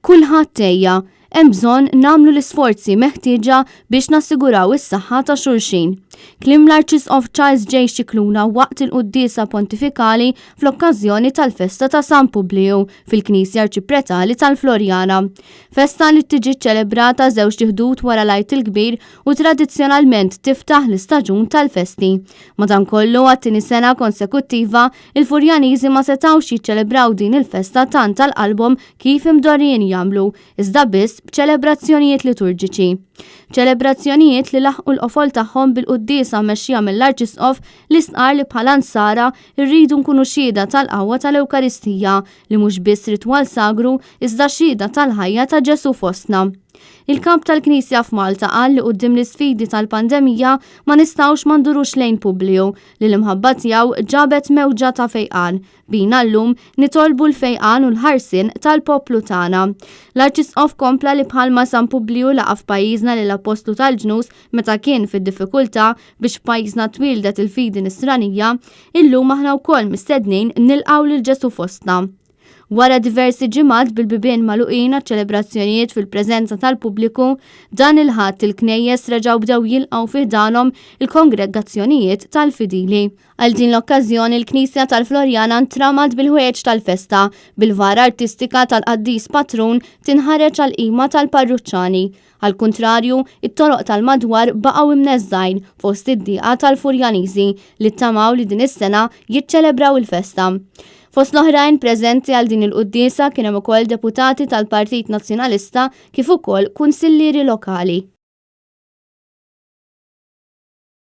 Kulħadd għejja, hemm bżonn nagħmlu l-isforzi meħtieġa biex nassiguraw is-saħħa ta' xulxin. Kliem l-Arċisqof Charles J. Scicluna waqt il-quddiesa pontifikali fl-okkażjoni tal-festa ta' San Publiju fil-Knisja Arċipretali tal-Floriana. Festa li tiġi ċċelebrata żewġt iħdud wara l-Għid il-Kbir u tradizzjonalment tiftaħ l-istaġun tal-festi. Madankollu għat-tieni sena konsekuttiva, il-Furjaniżi ma setgħux jiċċelebraw din il-festa tant għal qalbhom kif imdorrijin jagħmlu, iżda biss b'ċelebrazzjonijiet liturġiċi. Ċelebrazzjonijiet li laħqu l-qofol tagħhom bil-quddiesa mmexxija mill-Arċisqof li stqarr li bħala Nsara rridu nkunu xhieda tal-qawwa tal-Ewkaristija li mhux biss ritwal sagru iżda xhieda tal-ħajja ta' Ġesù fostna. Il-Kap tal-Knisja f'Malta qal li quddiem l-isfidi tal-pandemija ma nistgħux ma ndurux lejn Publiju li l-imħabba tiegħu ġabet mewġa ta' fejqan. Bina llum nitolbu l-fejqan u l-ħarsien tal-poplu tagħna. L-Arċisqof kompla li bħalma San Publiju laqa' f'pajjiżna lill-Appostlu tal-ġnus meta kien fid-diffikultà biex f'pajjiżna twieldet il-fidi nisranija, illum aħna wkoll mistednin nilqgħu lil Ġesù fostna. Wara diversi ġimgħat bil-bibien magħluqin għaċ-ċelebrazzjonijiet fil-preżenza tal-pubbliku, dan il-Ħadd il-knejjes reġgħu bdew jilqgħu fi ħdanhom il-kongregazzjonijiet tal-fidili. Għal din l-okkażjoni l-Knisja tal-Floriana ntramat bil-ħwejjeġ tal-festa, bil-vara artistika tal-qaddis patrun tinħareġ għall-qima tal-parruċċani. Għall-kuntrarju, it-toroq tal-madwar baqgħu imneżżgħin fost id-dieqa tal-Furjaniżi li ttamaw li din is-sena jiċċelebraw il-festa. Fost l-oħrajn preżenti għal din il-quddiesa kien hemm ukoll deputati tal-Partit Nazzjonalista kif ukoll kunsillieri lokali.